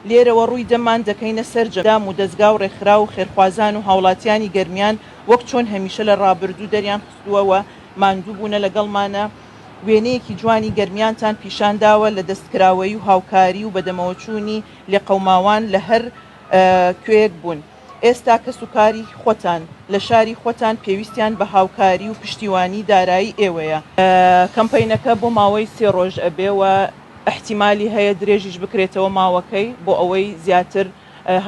لێرەوە ڕووی دەممان دەکەینە سەرجەم دام و دەزگا و ڕێکخراو و خێرخوازان و هاوڵاتیانی گەرمیان وەک چۆن هەمیشە لە ڕابردوو دەریان خستووە و ماندوو بوونە لەگەڵمانە وێنەیەکی جوانی گەرمیانتان پیشان داوە لە دەستکراوەیی و هاوکاری و بەدەمەوەچوونی لێقەوماوان لە هەر کوێیەک بوون. ئێستا کەسوکاری خۆتان لە شاری خۆتان پێویستیان بە هاوکاری و پشتیوانی دارایی ئێوەیە. کەمپەینەکە بۆ ماوەی سێ ڕۆژ ئەبێ و ئیحتیمالی هەیە درێژیش بکرێتەوە ماوەکەی بۆ ئەوەی زیاتر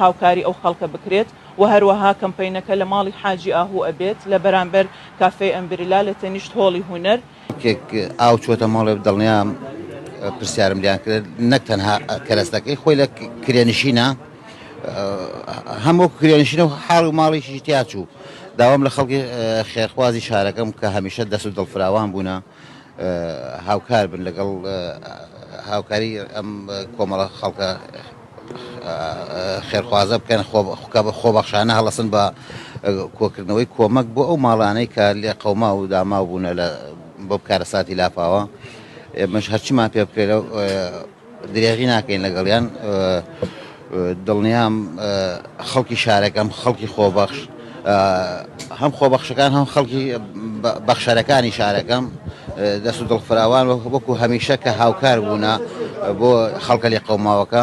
هاوکاری ئەو خەڵکە بکرێت و هەروەها کەمپەینەکە لە ماڵی حاجی ئاهوو ئەبێت لە بەرامبەر کافێی ئەمبریلا لە تەنیشت هۆڵی هونەر. کێک ئاو چۆتە ماڵێ دڵنیام پرسیارم لیان کرد نەک تەنها کەرەستەکەی خۆی لە کرێنشینە هەم وەکو کرێنشینە و حاڵ و ماڵیشی تیا چوو داوام لە خەڵکی خێرخوازی شارەکەم کە هەمیشە دەست و دڵفراوان بوونە هاوکار بن لەگەڵ هاوکاری ئەم کۆمەڵە خەڵکە خێرخوازە بکەن خۆبەخشانە هەڵەسن بە کۆکردنەوەی کۆمەک بۆ ئەو ماڵانەی کە لێ قەوما و داماو بوونە لە بۆ کارەساتی لافاوە ئێمەش هەرچیمان پێ بکرێت درێغی ناکەین لەگەڵیان دڵنیام خەڵکی شارەکەم خەڵکی خۆبەخش هەم خۆبەخشەکان هەم خەڵکی بەخشەرەکانی شارەکەم دەست و دڵ فراوان وەکو هەمیشە کە هاوکار بوونە بۆ خەڵکە لێ قەوماوەکە.